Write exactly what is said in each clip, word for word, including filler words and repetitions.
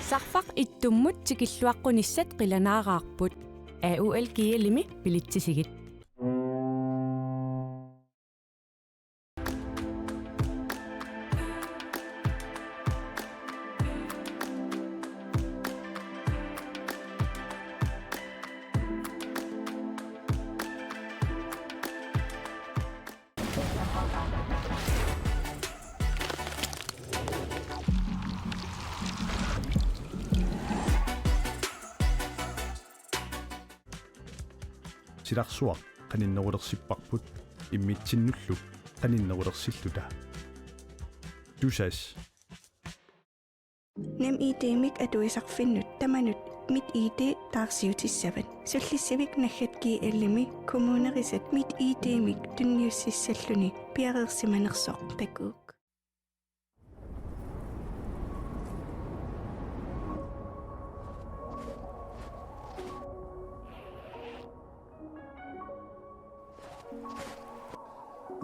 Sarfaq ittummut tikilluaqqunissat qilanaaraarput. A U L G L-imi bilitsisigit. Silarsuaq qaninnerulersipparput immitsinnullu qaninnerulersilluta. Tusass. NemID-mik atuisarfinnut tamanut MitID taarsiutissavat. Sullissivik naggat G L-imi kommunerisat MitID-mik tunniussissalluni piareersimanersoq takuuk.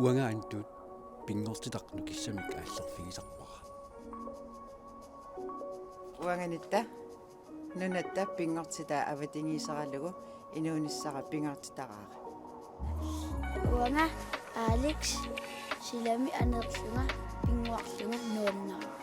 Uanga Antut pinngortitaq nukissamik aallerfigisarpara. Uanga Nitta nunatta pinngortitaa avatangiiseralugu inuunissara pingaartitaraara. Uanga Alex silami aneerlunga pinnguarlunga nuannaarpara.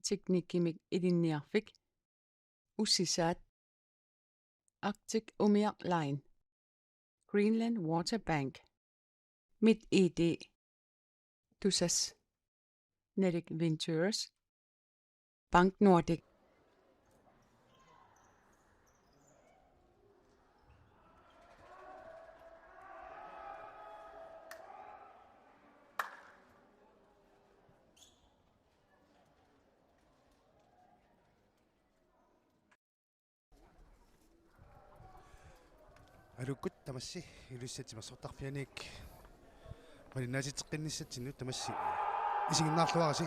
Teknikkimik Ilinniarfik, Ussisaat, Arctic Umiaq Line, Greenland Water Bank, MitID, Tusass, Nordic Ventures, Bank Nordic. Aluukkut tamassi Ilulissat timersortarfianit malinnaatitseqqinnissatsinnut tamassi isiginnaarluarisi.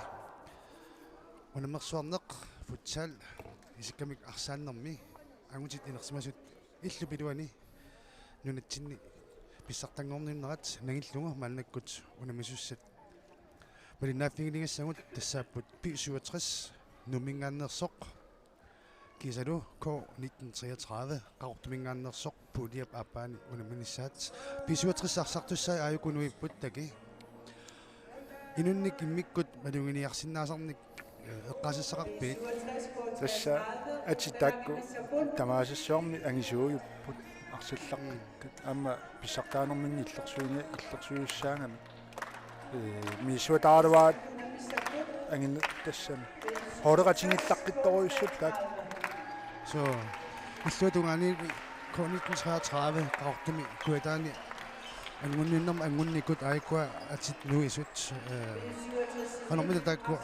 Unammersuarneq futsal isikkamik arsaannermi angutit inersimasut illup iluani nunatsinni pissartanngorniunnerat nangillugu maannakkut unammisussat malinnaaffigineqassagut tassaapput B syvogtres Nuumminngaanneersoq kiisalu K nitten treogtredive Qaqortuminngaanneersoq puljep aappaani unamminissaat. B syvogtres arsartussai aajuku nuipput, taki. Inunnik immikkut maluginiarsinnaasarnik, eh, eqqaasassaqarpigit? Tassa atit taakku tamaasassuarmi angisuujupput arsallaqqikkat. Aamma pissartaanerminni illersuini-, illersuisussaagami. Ee, misissuataaraluaraat anginneq tassami. Holdeqatigiillaqqittorujussuupput taakku. Så, illuatungaani K nitten treogtredive Qaqortumi kujataani angunniunnermi angunnikut aajuku atit nuisut, ee, qanormita taakku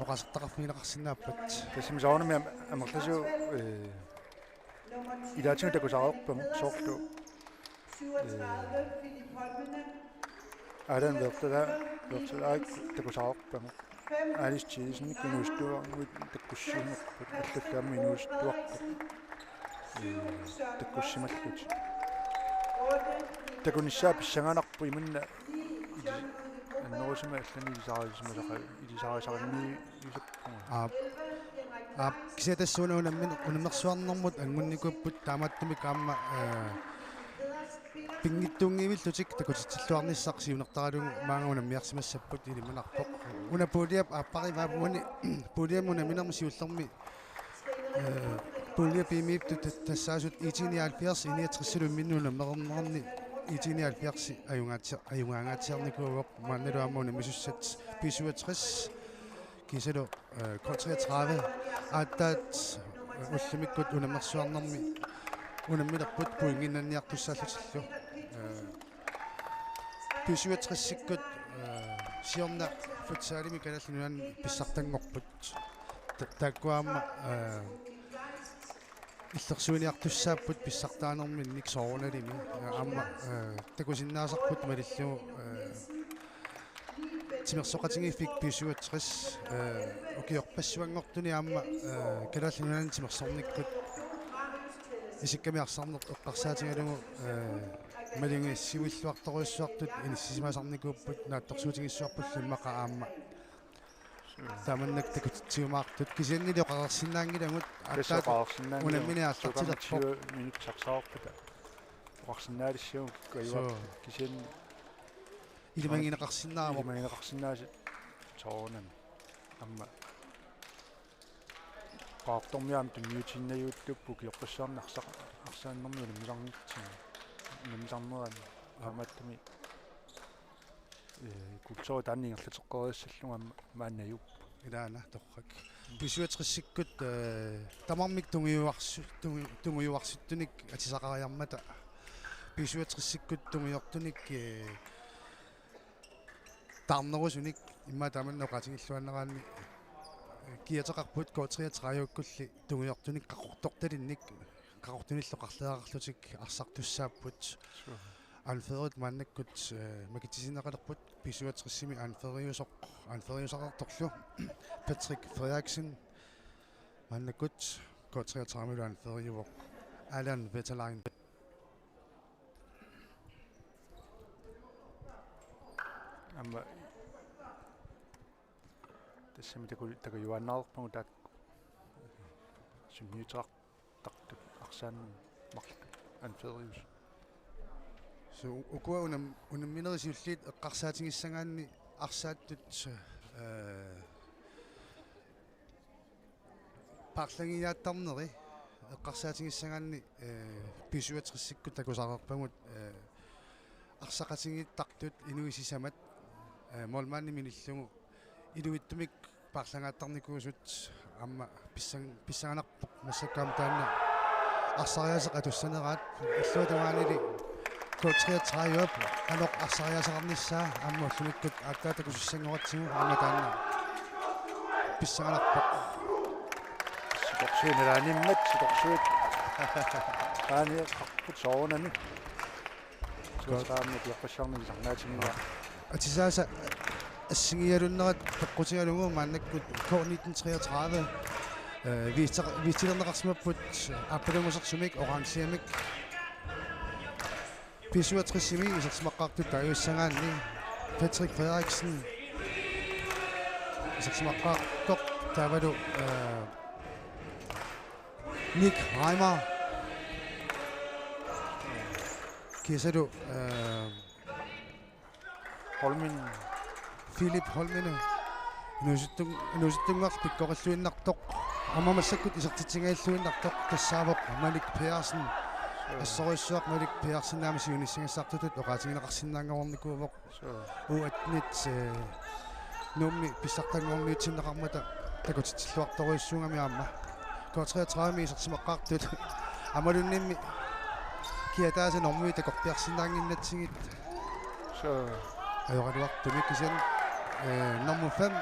oqaasertaqarfigineqarsinnaappat? Tassami soorunami am-, amerlasuut, ee, ilaatigut takusaqarpagut soorlu, ee, Allan Wertela-, Wertelaak takusaqarpagut. Alice Thiesen inuusuttuarnguit takkussiinerput, allallu aamma inuusuttuarput. Ee, takkussimallutik. Takunissaa pissanganarpoq imanna ili-, annerusumik allanik ilisarisimasaqaat, ilisarisarinniusarpunga. Aap. Aap, kisianni tassa una unammin-, unammersuarnermut angunnikuupput, taamaattumik aamma, ee, pinngitsuunngivillutik takutitsilluarnissaq siunertaralugu maanga unammiarsimassapput ilimanarpoq. Una puljep aapparivaat uani puljemi unamminermi siullermi, ee, pulje B-miittut ta-, tassaasut I T nioghalvfjerds I niogtresilu imminnut unammereernerni I T nioghalvfjerds ajugaatsi-, ajugaangaatsiarnikuuvoq, maannalu aamma unammisussat B syvogtres kiisalu, ee, K treogtredive aatsaat, ee, ullumikkut unammersuarnermi unammilerput pointinnanniartussaallutillu. Ee, B syvogtresikkut, ee, siorna futsalimi Kalaallit Nunaanni pissartanngorput. Ta-, taakkua aamma, eh, illersuiniartussaapput pissartaanerminnik soorunalimi. Ja aamma, eh, takusinnaasarput malillugu, eh, timersoqatigiiffik B syvogtres, eh, ukiorpassuanngortuni aamma, eh, Kalaallit Nunaanni timersornikkut isikkamik arsarneq eqqarsaatigalugu, eh, maluginissiuilluartorujussuartut inissisimasarnikuupput, naatsorsuutigissavarpullu immaqa aamma. Tamannak takutitsiumaartut kisiannili oqarsinnaanngilagut. Tassa aatsaat oqarsinnaanngilagut. Unammineq aallartilerpoq. Minut sarsarpata. Oqarsinnaalissagut kikkut ajuartut. Suu. Kisianni ilimagineqarsinnaavoq. Ilimagineqarsinnaasut soorunami. Aamma qaartormiaam tunniutiinnajuulluppoq ukiorpassuarni arsa-, arsaannermi unammisarnitsinni. Unammisarnerani. Taamaattumik, eh, kulturi taanna ingerlateqqeriassallugu aamma maannajuuvoq. Ilaana torrak. B syvogtresikkut, eh, tamarmik tungiuarsu-, tungi-, tungiuarsuttunik atisaqariarmata. B syvogtresikkut tungiortunik, eh, taarnerusunik immaqa tamanna oqaatigilluinnaraanni, eh, kiateqarput K treogtredive-kkulli tungiortunik qaqortortalinnik qaqortunillu qarleerarlutik arsartussaapput. Suu. Anførerit maannakkut, eh, makitsisinneqalerput B syvogtresimi anføreriusoq, anføreriusaqartorlu Patrick Frederiksen maannakkut K treogtredive-milu anføreriuvoq Allan Wetterlein. Aamma tassami taku-, takujuaannarpagut taakku sunniuteqartartut arsaannermi marluk anføreriusut. Suu, ukua unam-, unamminerit siulliit eqqarsaatigissagaanni arsaattut, eh, paarlagiaattarneri eqqarsaatigissagaanni, eh, B syvogtresikkut takusaqarpagut, eh, arsaqatigiittartut inuit sisamat, eh, målmandimik minillugu iluitsumik paarlagaattarnikuusut aamma pissan-, pissanganarpoq massakkut aamma taanna arsariaaseq atussaneraat illuatungaanili K treogtredive-p qanoq arsariaaseqarnissaa aamma ullumikkut aatsaat takusussanngortigu aamma taanna pissanganarpoq. Sitorsuit nalaanimmat, sitorsuit. Taani eqqarput soorunami. Suasaammi ukiorpassuarni ilisarnaatigigaa. Atisaasa assigiialunnerat peqqutigalugu maannakkut K nitten treogtredive, eh, viister-, viisterneqarsimapput aappalungusersumik orangemik. B syvogtresimi isersimaqqaartut taagissagaanni Patrick Frederiksen isersimaqqaartoq taavalu, eh, Nick Reimer. Kiisalu, eh, Holmen. Philip Holmen. Inuusuttun-, inuusuttunnguaq pikkorilluinnartoq. Aamma massakkut isertitsingajalluinnartoq tassaavoq Malik Pedersen. Suu. Assorujussuaq Malik Pedersen aamma siunissagassartutut oqaatigineqarsinnaanngornikuuvoq. Suu. U attenit, eh, Nuummi pissartanngorniutsinneqarmata takutitsilluartorujussuugami aamma. K treogtredive-mi isersimaqqaartut. Aammaluunniimmi kiataasa normui takorpiarsinnaannginnatsigit. Suu. Ajoraluartumik kisianni, eh, nummer fem,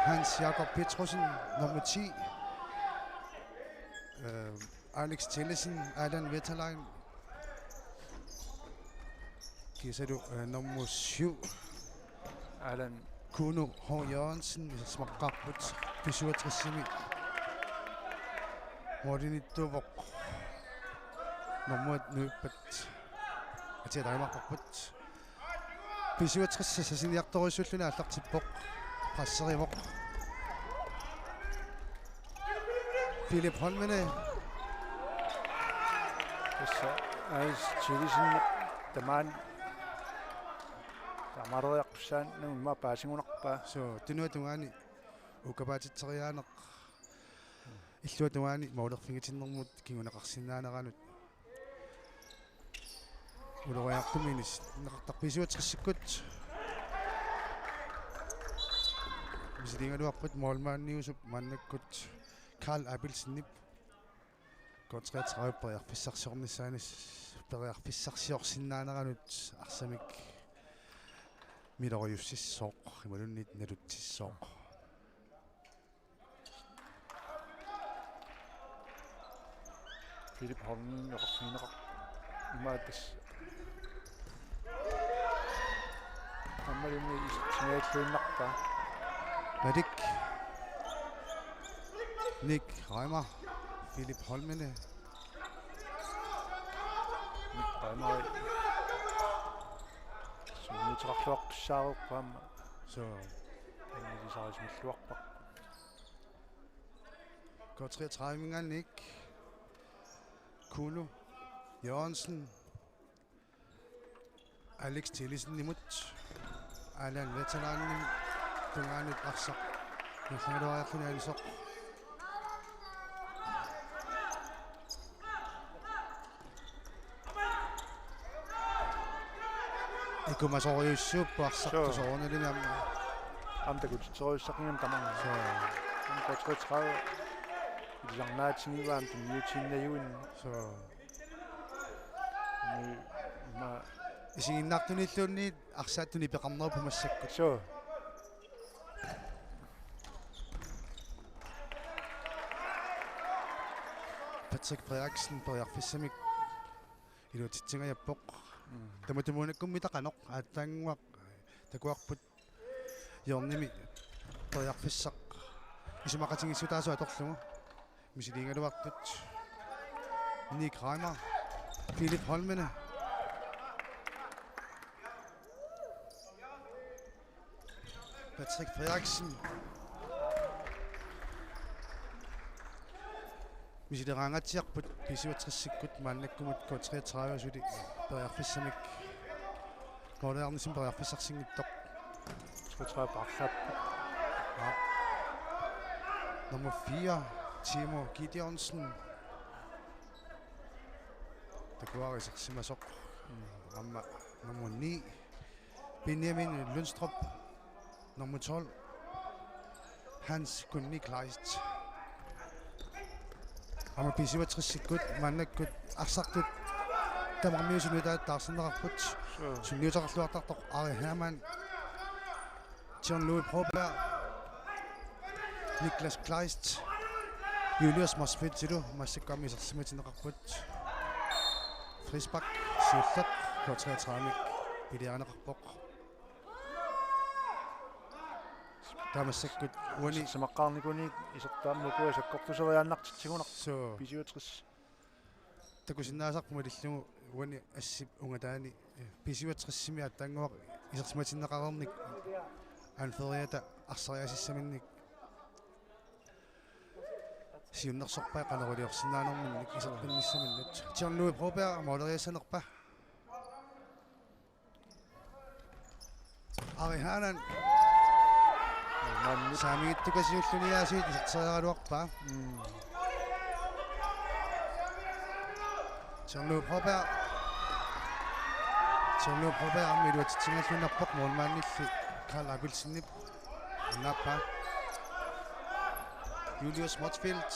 Hans Jakob Petrussen, nummer ti, eh, Alex Tillesen, Allan Wetterlein. Kiisalu, eh, nummer syv, Allan. Kuno H. Jørgensen, isersimaqqaarput B syvogtresimi. Målinittuuvoq. Nummerit nuippat atia taamaapparput. B syvogtres sassiniartorujussuulluni aallartippoq. Presserivoq. Philip Holmene. Tassa Alex Tillesen tamaani taamaaleriartussaanngimmat paasigunarpaa. Suu, tunuata tungaani uukkapaatitseriaaneq. Illuata tungaani målerfigitinnermut kinguneqarsinnaaneranut. Uloriartuminis neqartarput B syvogtresikkut. Misiligaluarput målmandiusup maannakkut Karl Abelsenip. K treogtredive periarfissarsiornissaanis-, periarfissarsiorsinnaaneranut arsamik Miloriussissooq imaluunniit nalutsissooq. Philip Holmen oqarfigineqarpoq. Imaattas. Aammaluunniit isertimigalluinnarpaa. Malik. Nick Reimer. Philip Holmene. Nick Reimer. Sunniuteqarluartussaareerpoq aamma. Soo. Annilisarisimilluarpaq. K treogtredive-minngaanniit Kuno Jørgensen, Alex Thielesenimut, Allan Veteranimut tungaanut arsaq nalligaluariarluni anisoq. Ikumasorujussuupput arsaq. Soo. Soorunalimi aamma. Aamma takutitserujussuaqigami tamarmi. Soo. Aamma K treogtredive ilisarnaatigivaa aamma tunniutiinnajuinni. Soo. Ni, ma. Isiginnaartunilluunniit arsaattut nipeqarnerupput massakkut. Soo. Patrick Frederiksen periarfissamik iluatsitsingajappoq. Mm. Tamatumuunakkummi taqanoq aatsaannguaq takuarput hjørnemi periarfissaq isumaqatigiissutaasoq atorlugu. Misiliigaluartut. Nick Reimer, Philip Holmene, Patrick Frederiksen. Misileraangaatsiarput B syvogtresikkut maannakkumut K treogtredive suli periarfissamik. Måleriarnissamut periarfissarsinngitsoq. Treogtredive paarlaappoq. Ja. Nummer fire, Timo Gideonsen. Takuara isersimasoq. Mm, aamma nummer ni, Benjamin Lundstrup. Nummer tolv, Hans Gunni Kleist. Aamma B syvogtresikkut maannakkut arsartut tamarmiusut nutaat taarserneqarput. Suu. Sunniuteqarluartartoq Ari Hermann, John Louis Broberg, Niklas Kleist, Julius Motzfeldtilu massakkut aamma isersimatinneqarput. Frispark siulleq K treogtredive-mik piliarineqarpoq. Taava massakkut uani isersimaqqaarnikuunit isertaammuku sakkortuseriaannartitsigunarpoq. Suu. B syvogtres. Takusinnaasarput malillugu uani assip ungataani, eh, B syvogtres-imi aatsaannguaq isersimatinneqareernik anføreriata arsariaasissaminnik siunnersorpai qanoq iliorsinnaanerminnik isertinnissaminnik. John Louis Broberg måleriassanerpa? Ari Hermann. Maanni. Saamiittukasiulluniaasiit iserteriaraluarpaa. Mm. John Louis Broberg. John Louis Broberg aamma iluatsitsinngilluinnarpoq målmandilli Karl Abelsenip. Nappa. Julius Motzfeldt.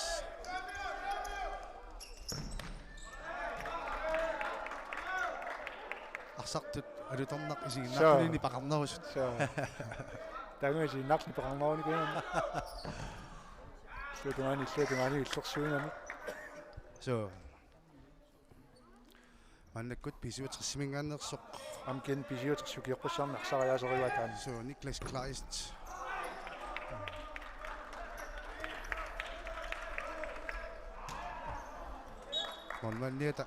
Arsartut alutornaq isiginnaartuni. Suu. Nipeqarnerusut. Suu. Taanna isiginnaartut nipeqarnerunikuugamik. Illuatungaani, illuatungaani illersuinami. Suu. Maannakkut B syvogtres-iminngaanneersoq. Aamma kisianni B syvogtres ukioqqussaarni arsariaaserujuaa taanna. Suu, Niklas Kleist. Målmandiata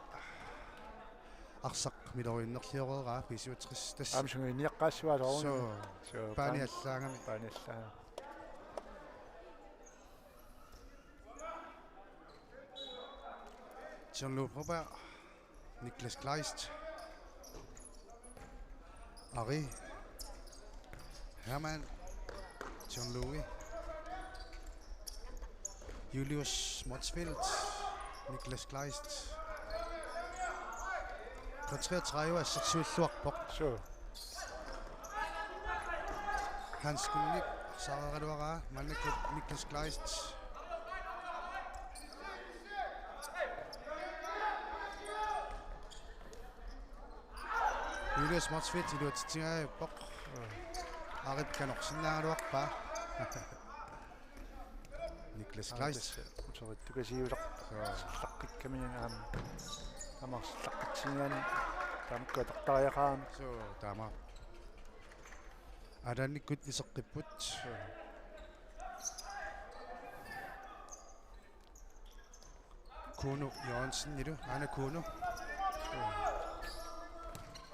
arsaq miloriunnerlioreeraa B syvogtres tassa. Aamma sungiunniaqqaassuaa soorunami. Suu. Suu, paani paani allaagami. Paani allaagami. John Louis Broberg, Niklas Kleist, Ari Hermann, John Louis, Julius Motzfeldt, Niklas Kleist. K treogtredive assersuilluarpoq. Suu. Hans Kunnip arsaareeraluaraa, maannakkut Niklas Kleist. Julius Motzfeldt iluatsitsingajappaa. Arip kanorsinnaagaluarpaa. Niklas Kleist. Uterittukasiusaq. Soo. Serlaqqikkaminik aamma. Tamarserlaqqitsigigaanni tamakku atortariaqarami. Soo, taama. Alannikkut iseqqipput. Soo. Kuno Jørgensenilu, aana Kuno.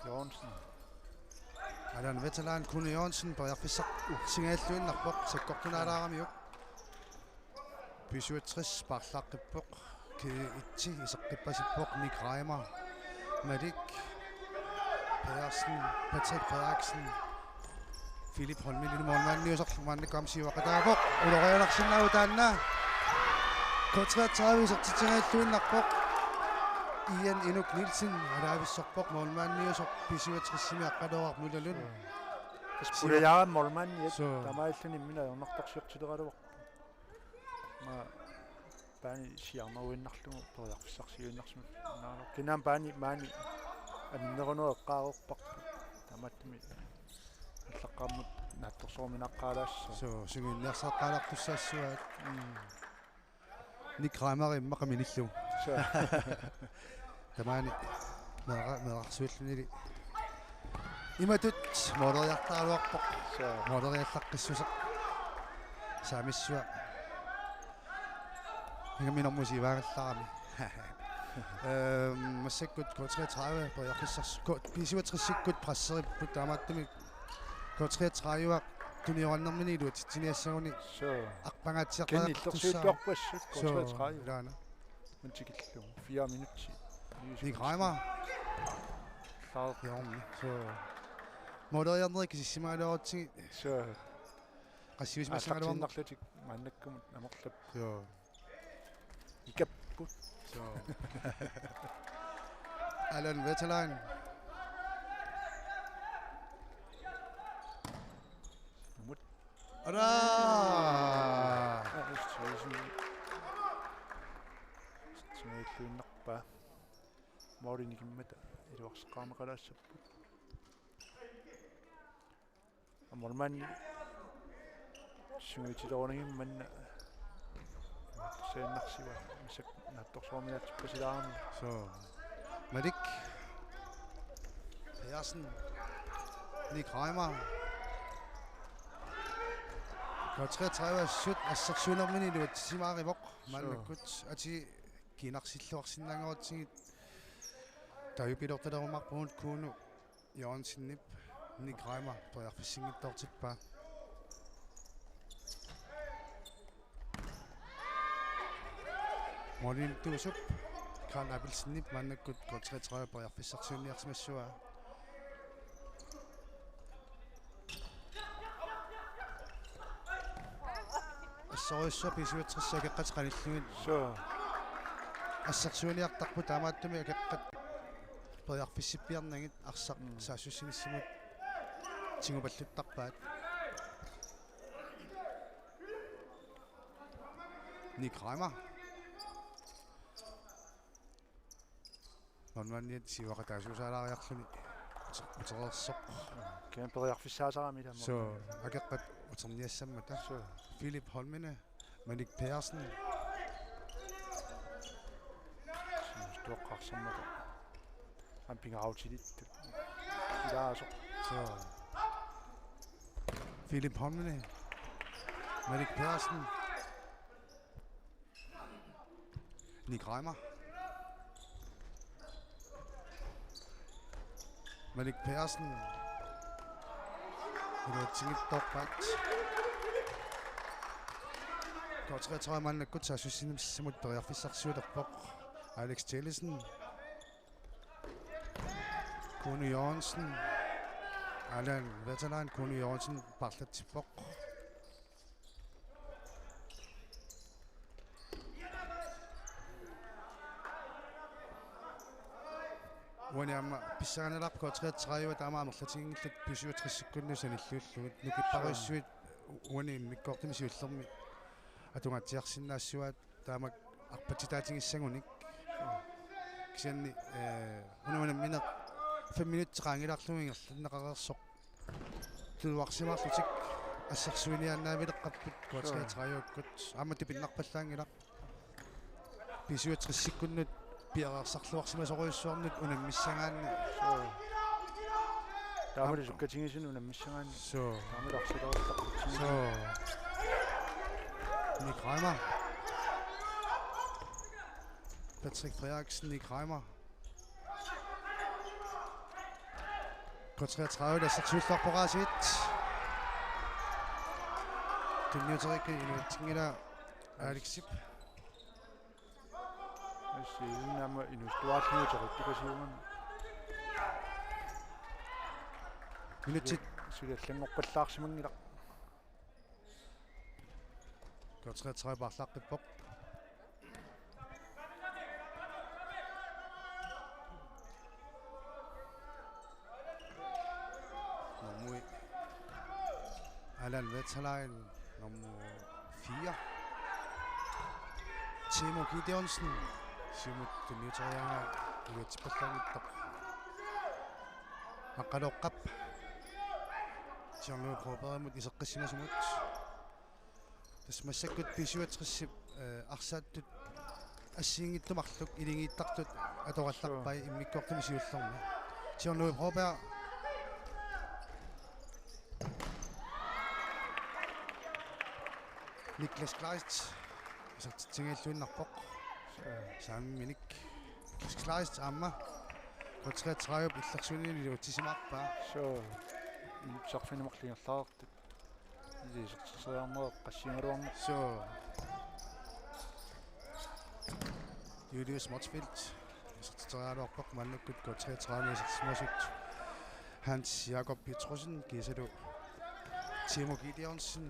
Jørgensen. Alan Veteran, Kuno Jørgensen, periarfissarsinnaalluinnarpoq, sakkortunaalaaramiuk. B syvogtres paarlaaqqippoq, K et iseqqippasippoq, Nick Reimer, Malik Pedersen, Patrick Frederiksen, Philip Holmenilu målmandiusoq maannakkut aamma siuaqataavoq, ulorianarsinnaavoq taanna. K treogtredive isertitsigaluinnarpoq. Ian Inuk Nielsen alaavissorpoq målmandiusoq B syvogtresimi aqqalooraarluni. Tassa pulajaarami målmandiat. Soo. Taamaalilluni imminut ajornartorsiortileraluarpoq. Aamma paani siarneruinnarlugu periarfissarsiuinnarsimavoq. Naana. Kinaana paani maani aminneruneq eqqaareerparput. Taamaattumik allaqqaammut naatsorsoruminaaqqaalaassaaq. Soo, sungiunniarsaaqqaalaartussaassavaat. Mm. Nick Reimer immaqa minillugu. Soo. Tamaani meera-, meerarsuullunili. Imatut måleriartaraluarpoq. Soo. Måleriallaqqissuseq. Saamissua. Ingammik normu siuaagallarami. Ehm, massakkut K treogtredive periarfissars-, K-, B syvogtresikkut presseripput taamaattumik K treogtredive tuniorannermini iluatsitsiniassaguni. Soo. Arpangaatsiaqqaartussaa. Kennillersuuttuarpassut K treogtredive. Soo, ilaana. Mun tikillugu. Fire minutter. Nick Reimer. Klar. Jormi. Soo. Måleriarnerit kisissimagaluarutsigit. Soo. Qassiusimassagaluarneq. Aallartiinnarlutik maannakkumut amerlap. Soo. Ikapput. Soo. Alan Veteran. Mut. Ara! Aa, Østfrisen. Simailluinnarpaa. Målini kimmata iluarseqqaarneqalaassapput. Målmandi sungiutilerunanngimmat naatsorsuinnarsivoq, massakkut naatsorsuarmiaatippasilaaramik. Soo. Malik Pedersen. Nick Reimer. K treogtredive assut assersuinermini iluatsissimaarivoq. Soo. Maannakkut ati kiinarsilluarsinnaanngorutsigit. Tajupiloortalerumaarpugut Kuno Jørgensenip Nick Reimer periarfissinngitsoortippaa. Målmandittuusup Karl Abelsenip maannakkut K treogtredive periarfissarsiunniarsimassavaa. Assorujussuaq B syvogtres akeqqat qanillugit. Soo. Assersuiniartarput taamaattumik akeqqat periarfissippiarnagit arsaq. Mm. Saassussinissamut tigupalluttarpaat. Nick Reimer. Målmandiat siuaqataasuusaalaariarluni uter-, utereersoq. Kina periarfissaasarami taama. Soo, akeqqat uterniassammata. Soo. Philip Holmene, Malik Pedersen. Siustuaqqaarsammata. Aamma pingaarutilittut. Ilaasoq. Soo. Philip Holmene, Malik Pedersen. Nick Reimer. Malik Pedersen. Iluatsinngitsoorpaat. K treogtredive maannakkut saassussinissamut periarfissarsiulerpoq. Alex Tellesen. Kuno Jørgensen. Alan Veteran, Kuno Jørgensen paarlatsippoq. Uani aamma pissanganalaarpoq K treogtredive taama amerlatiginngillat B syvogtresikkunni sanilliullugit. Nukipparujussuit uani immikkoortumi siullermi atungaatsiarsinnaassavaat taamak arpatsitaatigissagunik. Kisianni, eh, una unammineq fem minutsit qaangilaarlugu ingerlanneqareersoq. Tuuarsimaarlutik assersuiniaannaavileqqapput K treogtredive-kkut. Aamma tupinnarpallaanngilaq. B syvogtres-ikkunnut piareersarluarsimasorujussuarnut unammissagaanni. Suu. Taamalu sukkatigisuni unammissagaanni. Suu. Taamalu arsaluartarput. Suu. Nick Reimer. Patrick Frederiksen, Nick Reimer. K treogtredive, der så tydeligt op på rejse et. Den nye til Rikke, en ting der. Alex Sip. Sinaama inustuarlugu toquttukasiuman. Minutsit. Suli allanngorpallaarsimanngilaq. K treogtredive paarlaaqqippoq. Nummer et. Allan Veteran, nummer fire. Timo Gideonsen. Siumut tunniuteriaraa iluatsippallaanngitsoq. Aqqalooqqap. Jean-Louis Brobergimut iseqqissimasumut. Tassa massakkut B syvogtres-ip, eh, arsaattut assigiinngitsut marluk iligiittartut atorallarpai immikkoortumi siullermi. Jean-Louis Broberg. Niklas Kleist. Isertitsinngilluinnarpoq. Saamminik. Niklas Kleist aamma. K treogtredive illersuinilu iluatsisimaarpaa. Suu. Sarfineq marluk ingerlareertut. Isertitseriarneq qassigaluarneq. Suu. Julius Motzfeldt. Isertitseriaraluarpoq maannakkut K treogtredive isertitsisimasut. Hans Jakob Petrussen, kiisalu Timo Gideonsen,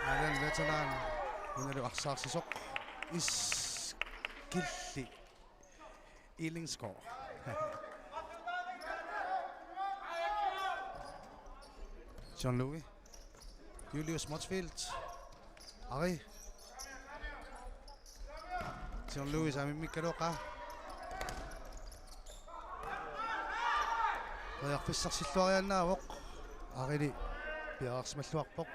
Allan Veteran, unalu arsaarsisoq, Iskilli Illingsgaard. Jean-Louis. Julius Motzfeldt. Ari. Jean-Louis saamimmikkaluaqaa. Periarfissarsilluariaannaavoq. Arili piareersimalluarpoq.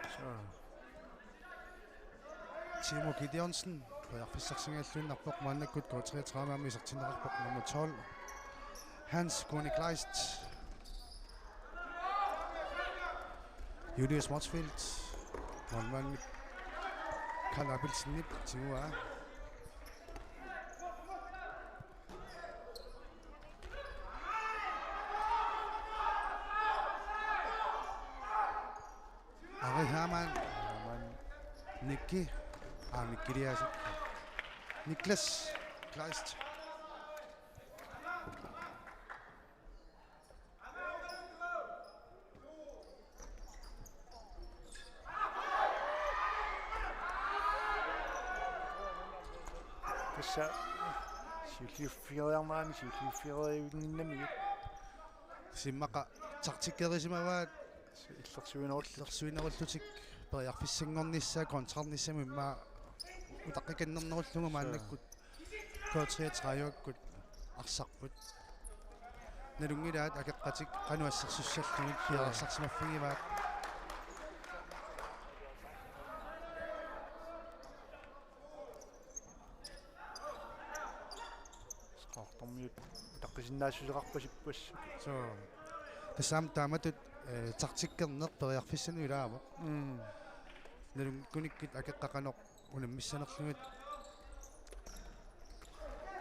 Timo Gideonsen. Periarfissarsinngilluinnarpoq maannakkut K treogtredive aamma isertinneqarpoq nummer tolv. Hans Kuhne Kleist. Julius Motzfeldt. Målmandip Karl Abelsenip tiguaa. Ari Hermann. Hermann. Nikki. Ah, Nikki Eliasen. Niklas Kleist. Tassa siulliuffigiinnarami, siulliuffigiinnarami. Immaqa taktikerisimavaat. Illersuinerullutik. Illersuinerullutik periarfissanngornissaa kontrarnissamut immaqa utaqqikannernerullugu maannakkut K treogtredive-kkut arsarput. Nalunngilaat akeqqatik qanoq assersussallugit piareersarsimaffigivaat. Sqaartormiut utaqqisinnaassuseqarpasippas. Suu. Tassa aamma taamatut, eh, taktikkerneq periarfissanik ilaavoq. Mm. Nalunngikkukkit akeqqat qanoq unammissanerlugit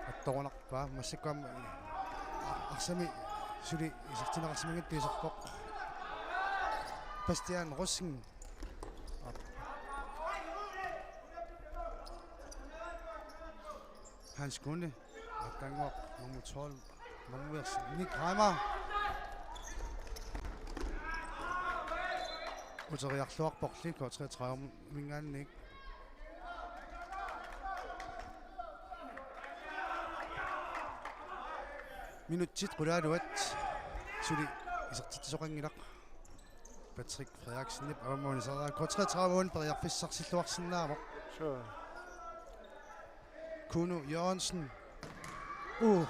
attorunarpaa massakkut aamma, eh, arsami suli isertinneqarsimanngitsoq iserpoq. Bastian Rosing. Hans Kunde. Aatsaannguaq nummer tolv. Nummer Nick Reimer. Uteriarluarporli K treogtredive-minngaanniit. Minutsit qulaaluat suli isertitsisoqanngilaq. Patrick Frederiksenip avammukanissaa K treogtredive-kkut periarfissarsilluarsinnaavoq. Suu. Kuno Jørgensen. Uh.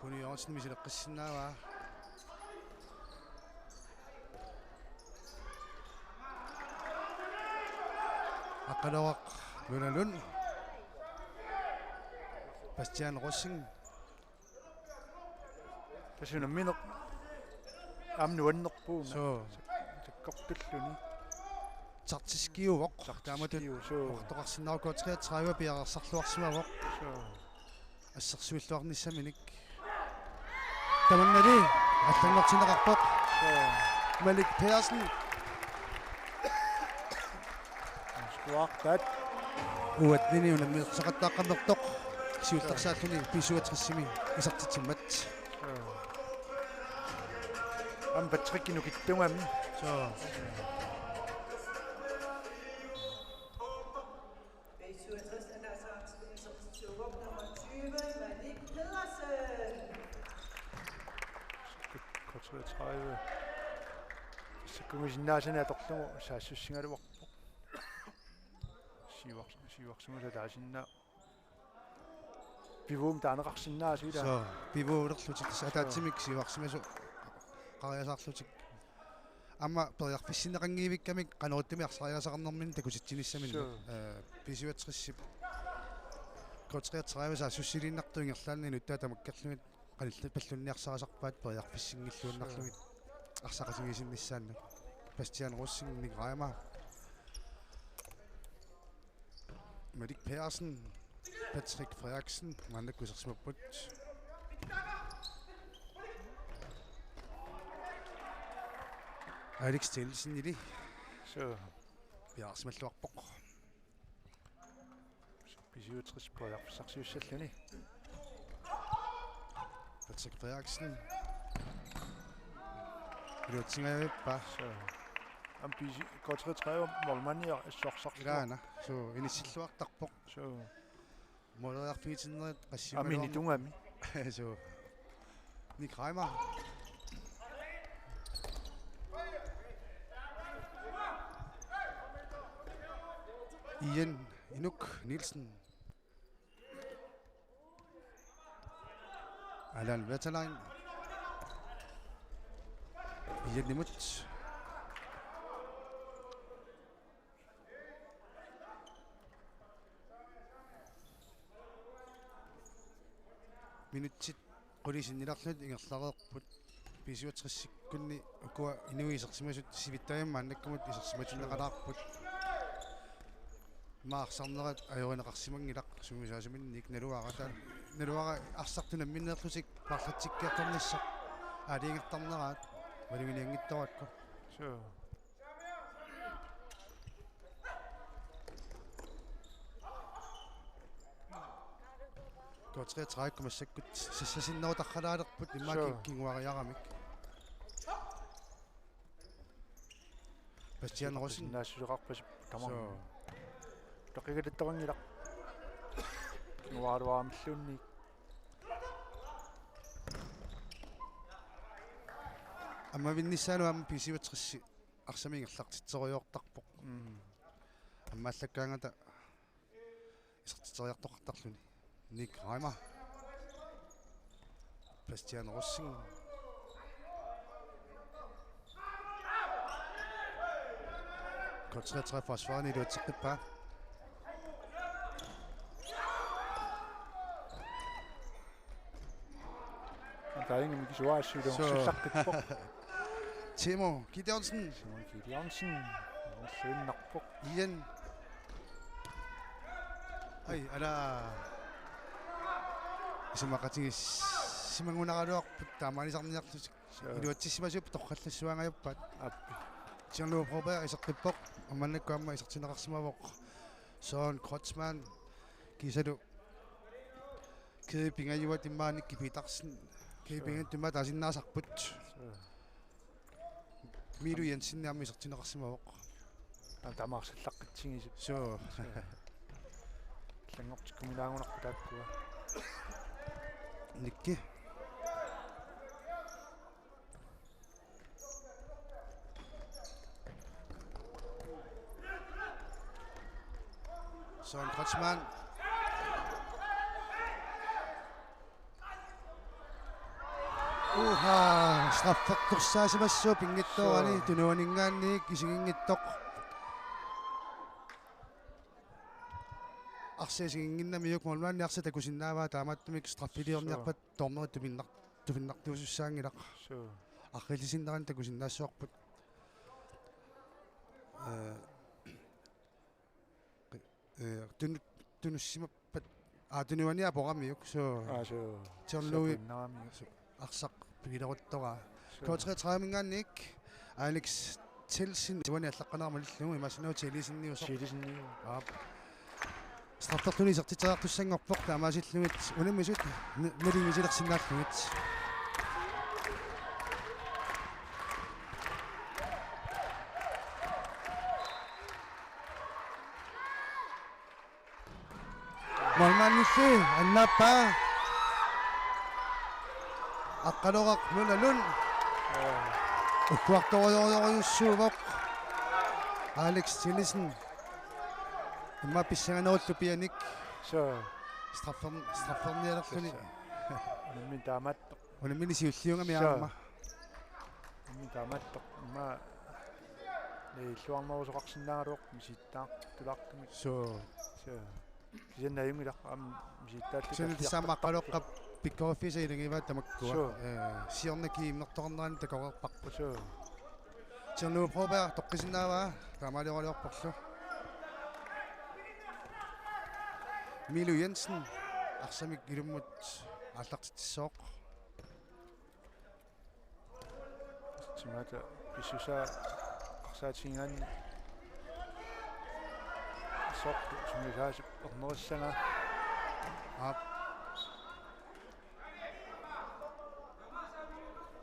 Kuno Jørgensen misileqqissinnaavaa. Eqqaluaq Luna Lund. Bastian Rosing. Tassa unammineq aamma nuannerpoq una. Suu. Sakkortulluni. Taktiskiuvoq. Taktiskiu-, taamatut suu. Oqartoqarsinnaavoq K treogtredive piareersarluarsimavoq. Suu. Assersuilluarnissaminik. Tamannali allanngortinneqarpoq. Suu. Malik Pedersen. Skuartat. Uattini unamminersaqattaaqqammertoq. Siullersaalluni B syvogtresimi isertitsimmat. Suu. Aamma Patrick nukittuugami. Suu. B syvogtres er klar til nummer tyve, Malik Pedersen. K treogtredive. Sakkumisinnaasani atorlugu saassussigaluarpoq. Siuars-, siuarsimasut ataasiinnaq. Pivuumik taaneqarsinnaasut ilaa. Suu, pivuulerlutik tassa ataatsimik siuarsimasut qariasaarlutik. Aamma periarfissinneqanngivikkamik qanoq ittumik arsariaaseqarnerminni takutitsinissaminnik. Suu. Eh, B syvogtresip K treogtredive saassussiliinnartoq ingerlaannaq inuttaa tamakkerlugit qanillatut pallunniarsarisarpaat periarfissinngilluinnarlugit. Suu. Arsaq qasugisinnissaannut. Bastian Rosing, Nick Reimer. Malik Pedersen, Patrick Frederiksen, maannakkut isersimapput. Alex Nielsenili. Suu. Piareersimalluarpoq. B syvogtres periarfissarsiussalluni. Patrick Frederiksen. Iluatsingajavippaa. Suu. Aamma B C, K treogtredive målmandi assuarsarlugu. Ilaana. Suu, inissilluartarpoq. Suu. Måleriarfigitinnerit qassiumaluarneq. Aamma initugami. Suu. Nick Reimer. Ian Inuk Nielsen. Allan Wetterlein. Ianimut. Minutsit qulit sinnilaarlugit ingerlareerput. B syvogtresikkunni ukua inuit isersimasut sivittagimmi maannakkumut isersimatinneqalaarput. Immaqa arsarnerat ajorineqarsimanngilaq sungiusaasaminnik naluara taa-, naluara arsartut namminneerlutik paarlatsikkiartornissaq aalajangertarneraat maluginianngitsorakku. Suu. K treogtredive massakkut sassasinnerutaralaalerput immaqa. Suu. Ki-, kinguariaramik. Bastian Rosing. Naassuseqarpasippoq tamarmik. Suu. Taqigalattoqanngilaq. Kinguaraluaramilluunniit. Ammavinnissaanut aamma B syvogtres arsamik ingerlartitserujoortarpoq. Mm. Ammaallakkaangata isertitseriartoqartarluni. Nick Reimer. Bastian Rosing. K treogtredive forsvarerni iluatseqqippaa. Tainga mikisuaasilu. Suu. Sullaqqippoq. Timo Gideonsen. Timo Gideonsen. Sunnarpoq. Ian. Ai, ala. Isumaqatigiissimangunaraluarput taamaanisarniarlutik. Suu. Iluatsissimasuupput torrallassuangajappaat. Aap. Jean-Louis Broberg iseqqippoq. Maannakkut aamma isertinneqarsimavoq Søren Kreutzmann. Kiisalu Kede Pingajuat immaqa Nicky Petersen. Kede Pingajuat immaqa taasinnaasarput. Suu. Miilu Jensen aamma isertinneqarsimavoq. Aamma tamaarsallaqqitsigisi. Suu. Allanngortikkuminaagunarpoq taakkua. Nicky. Søren Kreutzmann. Uha, straffeqqusaasimassuup pinngitsoorani. Suu. Tunuaninngaanniit isiginngitsoq. arsaasiginnginnamiuk, målmandi arsaq takusinnaavaa, taamaattumik straffiliorniarpat dommeri tupinnaq-, tupinnartuusussaanngilaq. Suu. Arriillisinnerani takusinnaassavarput. Eh, eh, tunu-, tunussimappat, aa, tunuani aporamiuk, suu. Aa, suu. Tiorluui. Sapinnaramiuk. Arsaq pigileruttoraa. Suu. K treogtredive-minngaanniit Alex Thelsen, tunuani allaqqaneq-marlunnilu, imaassinnaavoq Thelsen-iusoq. Thelsen-iu. Aap. Strafferluni isertitseriartussanngorpoq, taamaasillugit unammisut n-, nalunngilersinnaallugit. Målmandilli annaappaa. Aqqaloraq Luna Lund. Ukkuartorujorujussuuvoq Alex Thelsen. Immaqa pissanganerullu pianik. Suu. Straffer-, straffernialerluni. Unammineq taamaattoq. Unammineq siulliugami. Suu. Aamma. Unammineq taamaattoq. Immaqa illuarnerusoqarsinnaagaluarpoq misittaartulaartumik. Suu. Suu. Kisianni ajunngilaq aamma misittaalluta. Kisianni tassa aamma Aqqaloqqap pikkoriffiisa ilagivaat tamakkua. Suu. Eh, siorna kiinnertoqarnerani takoreerparput. Suu. Tiorluup Broberg toqqisinnaavaa, taamaalioraluarporlu. Milu Jensen arsamik ilummut aallartitsissooq. Timaata pissusaa eqqarsaatigigaanni soorlu sungiusaasut ernerissagaa. Aap.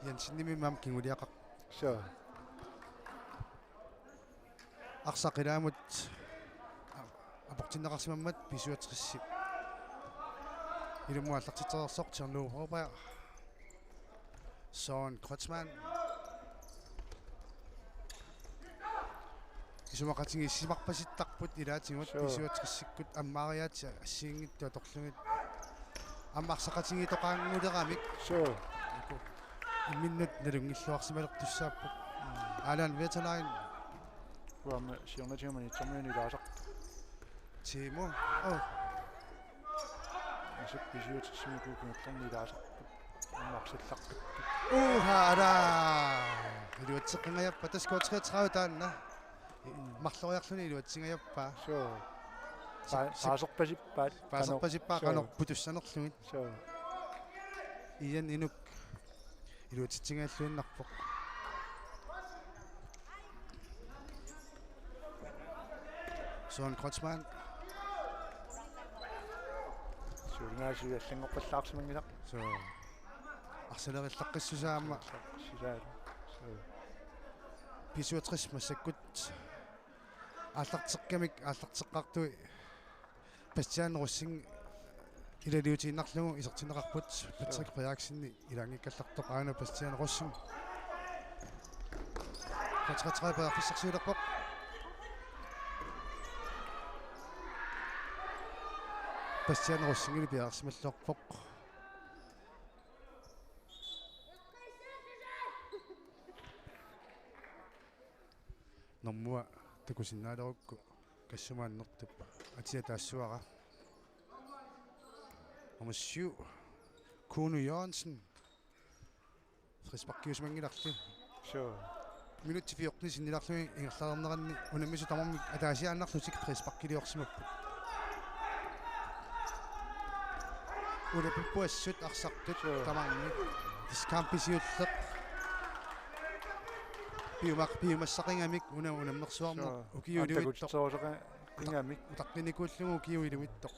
Jensenimit aamma kinguliaqarpoq. Suu. Arsaq ilaamut aportinneqarsimammat B syvogtres-ip ilummut aallartitsereersoq Tiorluup Broberg. Søren Kreutzmann. Isumaqatigiissimarpasittarput ilaatigut. Suu. B syvogtres-ikkut ammaariaatsit assigiinngitsut atorlugit. Aamma arsaqatigiittoqaannguleramik. Suu. Imminnut nalunngilluarsimalertussaapput. Mm. Allan Wetterlein. Uanga siornatigut Maniitsormiunut ilaasarpoq. Timo. Oh. Massakkut B syvogtres-imut kingullerni ilaasarput. Aamma arsallarput. Uha, ala. Iluatseqqingajappoq, tassa K treogtredive taanna. Marloriarluni iluatsingajappaa. Suu. Si-, pa-, si-, paaserpasippaat. Paaserpasippaat qanoq. Suu. Qanoq putussanerlugit. Suu. Ian Inuk iluatsitsigalluinnarpoq. Søren Kreutzmann. Suulingaasiit allanngoqqallaarsimanngilaq. Suu. Arsalerillaqqissusaa aamma. Arsalerillaqqissusaa. Suu. B syvogtres massakkut aallarteqqamik aallarteqqartui Bastian Rosing ilaliutiinnarlugu isertinneqarput. Patrick Frederiksen ilaanngikkallartoq aana Bastian Rosing. K treogtredive periarfissarsiulerpoq. Bastian Rosingili piareersimalluarpoq. Normua takusinnaalerukku Kassuma annertup atia taassavara. Nummer syv, Kuno Jørgensen. Frisparkiusimanngilarli. Suu. Minutsit fjorten sinnilaarlugit ingerlareerneranni unammisut tamarmik ataasiaannarlutik frisparkiliorsimapput. Ulapippuassut arsartut. Suu. Tamarmik. Tassa kampip siulleq. Piumaq-, piumassaqigamik una unammersuarneq. Suu. Ukiut iluitsoq. Attakutsitserusoqa-, Ingammik. Utaqqinikuullugu ukiut iluitsoq.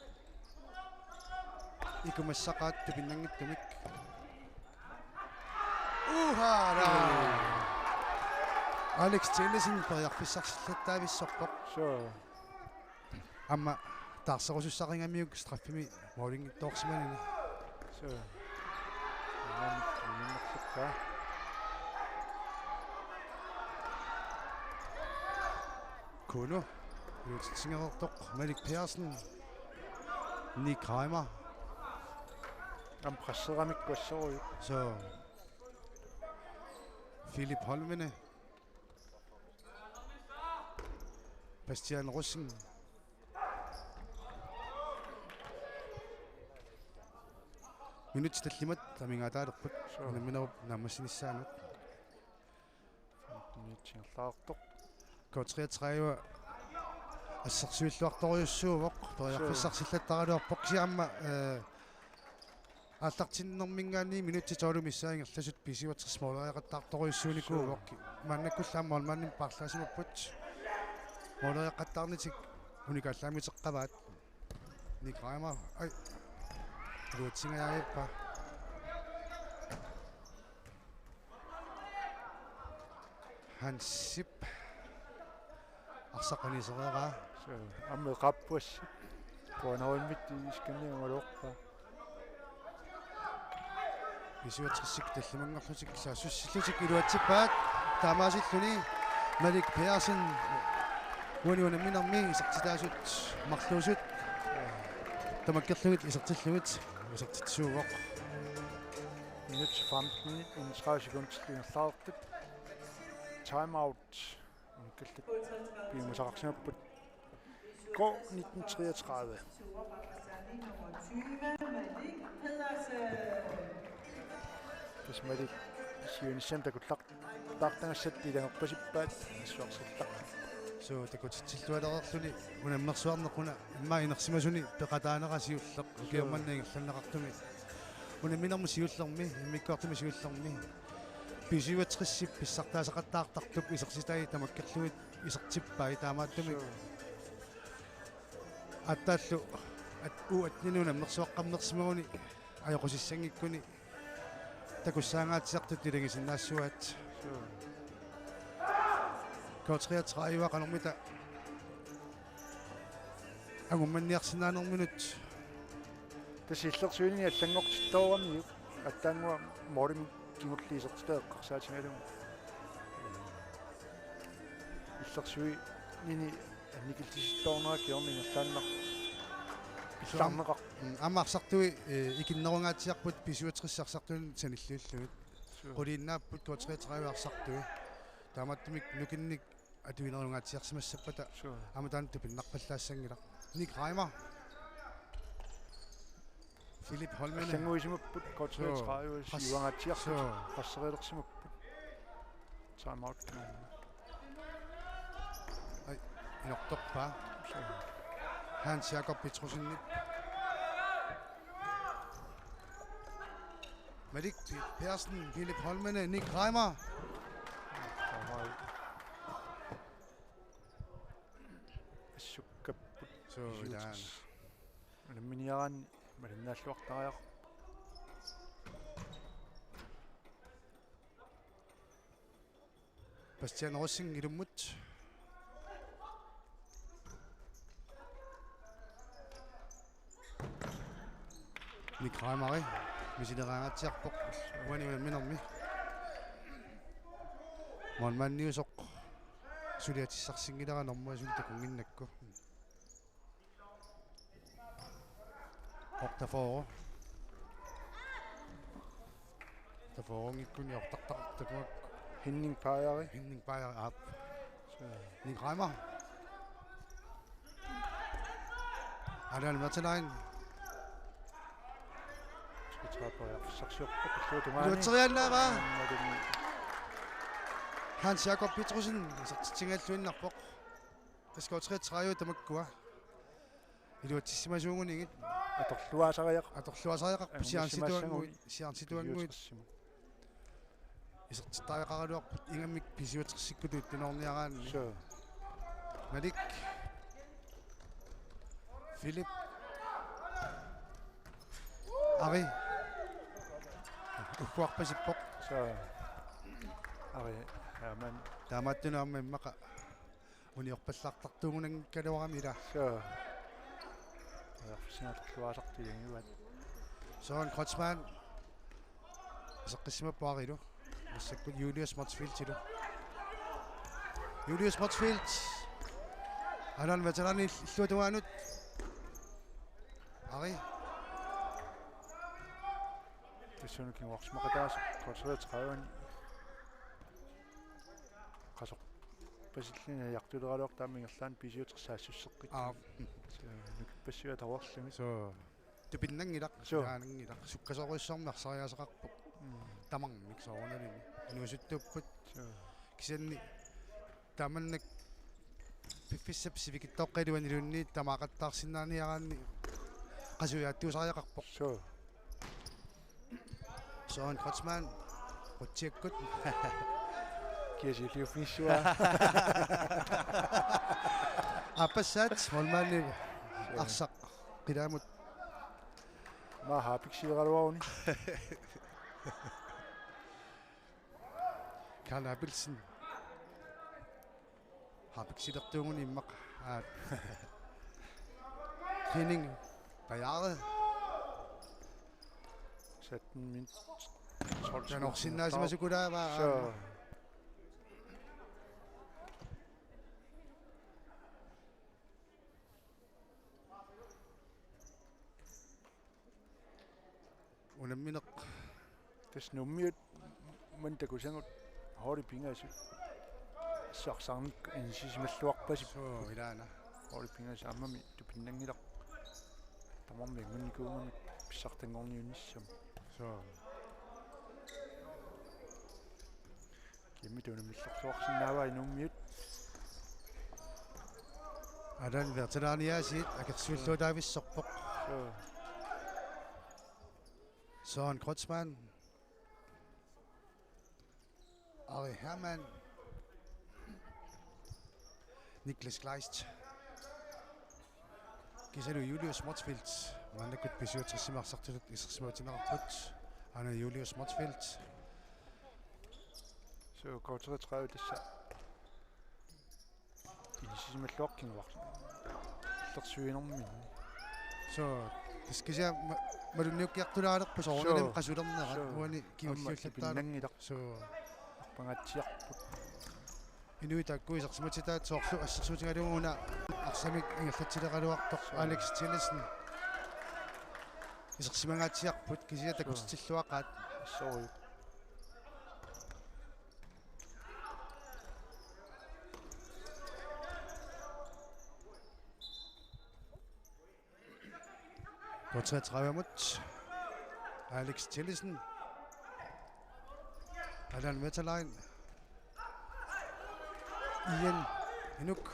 Ikumassaqaat tupinnanngitsumik. Uha, ala. Alex Thelsen periarfissarsillattaavissorpoq. Suu. Aamma taarserusussaqigamiuk straffimi målinngitsoorsimanini. Suu. Aamma, aamma. Kuno. Iluatsitsigaluartoq Malik Pearson. Nick Reimer. Aamma presseramik kuassorujuk. Suu. Philip Holmene. Bastian Rosing. Minutsit tallimat amigaataalerput. Sure. Unamminerup naammassinissaanut. Minutsit ingerlaartoq. K treogtredive assersuilluartorujussuuvoq. Periarfissarsillattaraluarpoq kisianni aamma, eh, aallartinnermiingaanniit minutsit tolv missaat ingerlasut B syvogtres måleriaqattaartorujussuunikuuvoq. Sure. Maannakkullu aamma målmandimik paarlaassimappat. Måleriaqattaarnitik unikaallaamiteqqavaat. Nick Reimer. Ai. Luatsingajaavippa. Hansip. Arsaq anisereeraa. So, aamma eqaappuassi. Kuanaruimmiit iskanniangaluarpaa. B syvogtres tallimanngorlutik saassussillutik iluatsippaat. Taamaasilluni Malik Pedersen uani unamminermi isertitaasut marluusut tamakkerlugit isertillugit isertitsisuuvoq. Minut femten, enogtredive sekundit ingerlaartut. Time out. Unkallit piumasaqarsimapput. K nitten treogtredive. Tassa Malik siunissami takullaartagassat ilannguppasippaat assuarsillutik. Suu, takutitsillualereerluni unammersuarneq una immaqa inersimasuni peqataanera siulleq. Suu. Ukiormanna ingerlanneqartumi. Unamminermi siullermi, immikkoortumi siullermi. B syvogtres pissartaasaqattaartartup isertitai tamakkerlugit isertippai taamaattumik. Suu. Aatsaallu at-, U atteninut unammersuaqqammersimaguni ajoqusissanngikkuni takussaangaatsiartut ilagisinnaassuaat. Suu. K treogtredive qanormita angummanniarsinnaanerminut. Tassa illersuinini allanngortittooramiuk aatsaannguaq målimik kingulliit isertitat eqqarsaatigalugu. Illersuinini annikillisittoornera kingorna ingerlaannaq. Pillarneqar. Mm, aamma arsartui, eh, ikinnerungaatsiarput B syvogtres arsartuinut sanilliullugit. Suu. Quliinnaapput K treogtredive arsartui. Taamaattumik nukinnik atuinerungaatsiarsimassappata. Suu. Aamma taanna tupinnarpallaassanngilaq. Nick Reimer. Philip Holmene. Allannguisimapput K treogtredive. Suu. Qas-, siuangaatsiartut. Suu. Qasserilersimapput. Time out. Ai, inortorpaa. Suu. Hans Jakob Petrussenip. Malik Pe-, Pedersen, Philip Holmene, Nick Reimer. Assukkapput. Suu, B syvogtres. Taanna. Unamminiaraanni malinnaalluartariaqarpoq. Bastian Rosing ilummut. Nick Reimer misileraangaatsiarpoq uani unamminermi. Målmandiusoq suliatissarsinngilara normu suli takunnginnakku. Otteogfyrre. Otteogfyrre-nngikkunni ottartaqartakku. Henning Pajari. Henning Pajari, aap. Suu. Nick Reimer. Allan Mertelain. Skutraperiarfissarsiorpoq illuatungaani. Iluatseriaannaavaa. Hans Jakob Petrussenip isertitsigalluinnarpoq. Tassa K treogtredive tamakkua. Iluatsissimasuugunigit. Atorluaasariaq-, atorluaasariaqarput. Angussimaassaguni. Siansituannguit, siansituannguit. B syvogtres-imut. Isertittariaqaraluarput ingammik B syvogtres-ikkutut ittunoorniaraanni. Suu. Malik. Philip. Ari. Ugguarpasippoq. Suu. Ari. Jaaman. Taamaattunut aamma immaqa uniorpallaartartuugunanngikkaluarami ila. Suu. Periarfissinga atorluaasartut ilagivaat. Søren Kreutzmann. Iseqqissimappoq Arilu. Massakkut Julius Motzfeldtilu. Julius Motzfeldt. Allan Veteranip illuatungaanut. Ari. Tassuuna kinguarsimaqataasoq K treogtredive-ni. Qasorpasilluni ajartuleraluartoq aamma ingerlaannaq B syvogtres saassusseqqikkunik. Aap. Suu, nukippassuit atoreerlugit. Suu. Tupinnanngilaq, suu, ilaananngilaq, sukkasoorujussuarmik arsariaaseqarpoq. Mm. Tamarmik soorunalimi inuusuttuupput. Suu. Kisianni taamannak piffissap sivikitsoqqap iluaniluunniit tamaaqattaarsinnaaniaraanni qasujaattuusariaqarpoq. Suu. Søren Kreutzmann, qutsiakkut. Kia siulliuffigissuaa. Aappassaat, målmandi arsaq qilaamut. Maa harpiksileqaluaruni. Karl Abelsen. Harpiksilertuuguni immaqa. Aat. Henning Bajare. Satten min-, tolv sekunder. Tanorsinnaasimasukulaava. Suu. Unammineq. Tassa Nuummiut maani takusagut holdit pingasut. Sarsarnik inissisimalluarpasippoq. Suu, ilaana. Holdit pingasut aammami tupinnanngilaq. Tamarmik angunnikuugamik pissartanngorniunnissamut. Suu. Kimmit unammillersuarsinnaavai Nuummiut. Allan Veteran Jerseyt akersuilluataavissorpoq. Suu. Søren Kreutzmann. Ari Hermann. Niklas Kleist. Kiisalu Julius Motzfeldt. Maannakkut B syvogtresimi arsartutut isersimatinneqarput. Aana Julius Motzfeldt. Suu, K treogtredive tassa. Inissisimalluaqqinngilaq. Illersuinerminni. Suu, tassa kisianni ma-, malunniukkiartulaalerput soorunalimi. Suu. Qasulernerat. Suu. Uani kingulliullattaarpoq. Aamma tupinnanngilaq. Suu. Arpangaatsiarput. Inuit taakku isersimatitaat soorlu assersuutigalugu una arsamik ingerlatsileqaluartoq. Suu. Alex Tillesen. Isersimangaatsiarput kisianni. Suu. Takutitsilluaqaat. Assorujuk. K treogtredive-mut. Alex Tillesen. Allan Wetterlein. Ian Inuk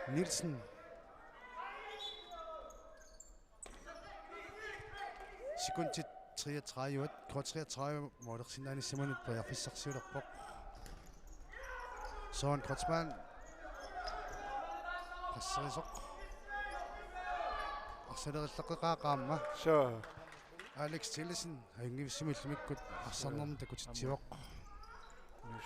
Nielsen. Sekundit treogtredive, K treogtredive målersinnaanissaminut periarfissarsiulerpoq. Søren Kreutzmann. Passerisoq. Arsalerilleqqeqaaq aamma. Suu. Alex Tillesen, ajunngivissumik ullumikkut arsarnermut takutitsivoq.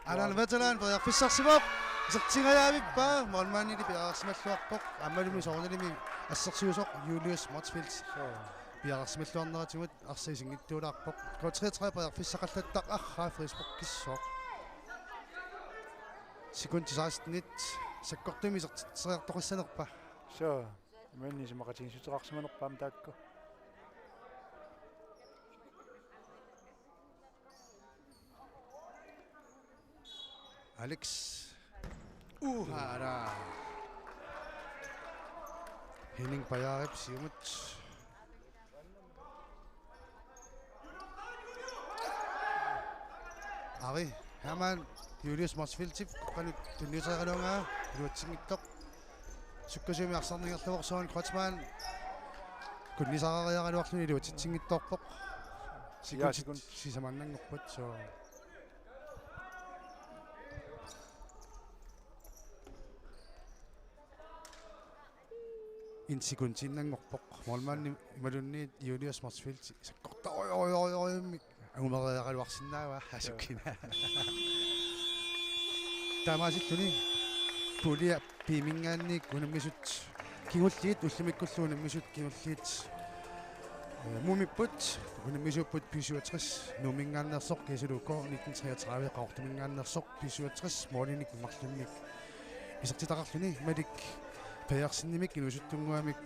Allan Wetterlein periarfissarsivoq. Isertingajavippaa, målmandili piareersimalluarpoq. Aammalumi soorunalimi assersuisoq Julius Motzfeldt. Suu. Piareersimalluarneratigut arsaq isinngitsuulaarpoq. K treogtredive periarfissaqallattaq, arraa frisparkissooq. Sekundit sekstenit sakkortuumik isertitseriartoqassanerpa? Suu. Imaanni isumaqatigiissuteqarsimanerput aamma taakku. Alex. Uha, ala. Henning Bajarep siumut. Ari Hermann, Julius Motzfeldtip qanoq tunniuteriaraluaraa, iluatsinngitsoq. Sukkasuumik arsarneq ingerlavoq Søren Kreutzmann. Kunnisariaraluarluni iluatsitsinngitsoorpoq. Sekundit, ja, sekundit sisamaannanngorput, suu. En sekundiinnanngorpoq. Målmandi imaluunniit Julius Motzfeldt sakkorta-, oj, oj, oj, oj, oj, angumeriaraluarsinnaavaa, ja, asukkina. Taamaasilluni puljip B-minngaanniit unammisut kingulliit, ullumikkullu unammisut kingulliit, eh, Muumipput, unammisuupput B syvogtres Nuumminngaanneersoq, kiisalu K nitten treogtredive Qaqortuminngaanneersoq B syvogtres målinik marlunnik isertitaqarluni, Malik Pedersenimik inuusuttunnguamik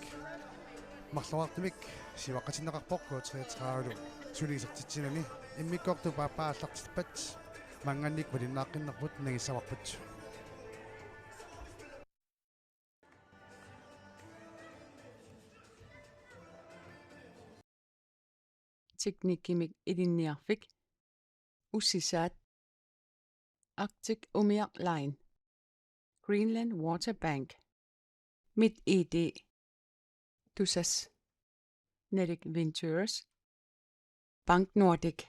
marloriartumik siuaqqatinneqarpoq K treogtredive-lu suli isertitsinani. Immikkoortut paappaa aallartippat maanngaanniit malinnaaqqinnerput nangissavarput. teknikkimik ilinniarfik, ussisaat, Arctic Umiaq Line, Greenland Water Bank, MitID, Tusass, Nordic Ventures, Bank Nordik.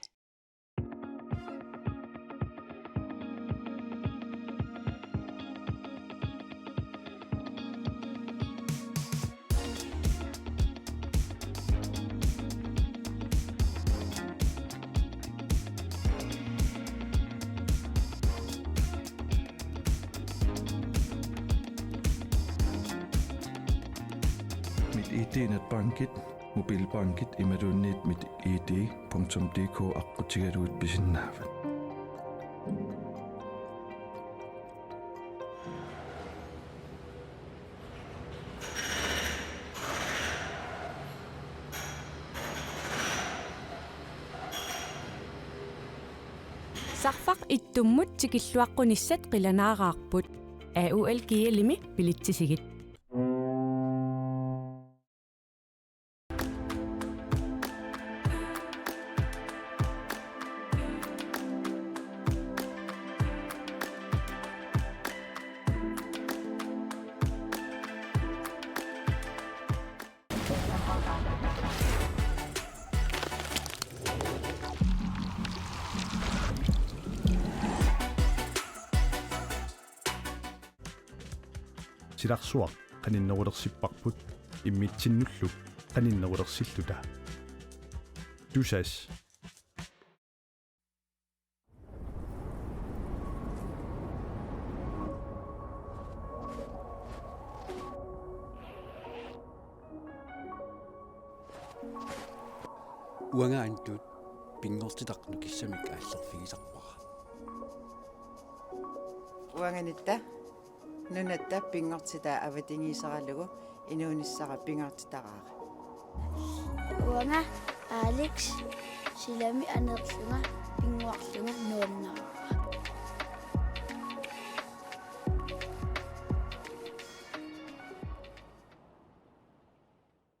MitID netbankit, mobilbankit imaluunniit mit I D punktum D K aqqutigalugit pisinnaavat. Sarfaq ittummut tikilluaqqunissat qilanaaraarput. A U L G L-imi bilitsisigit. Silarsuaq qaninnerulersipparput immitsinnullu qaninnerulersilluta. Tusass. Uanga Antut pinngortitaq nukissamik aallerfigisarpara. Uanga Nitta nunatta pinngortitaa avatangiiseralugu inuunissara pingaartitaraara. Uanga Alex silami aneerlunga pinnguarlunga nuannaraara.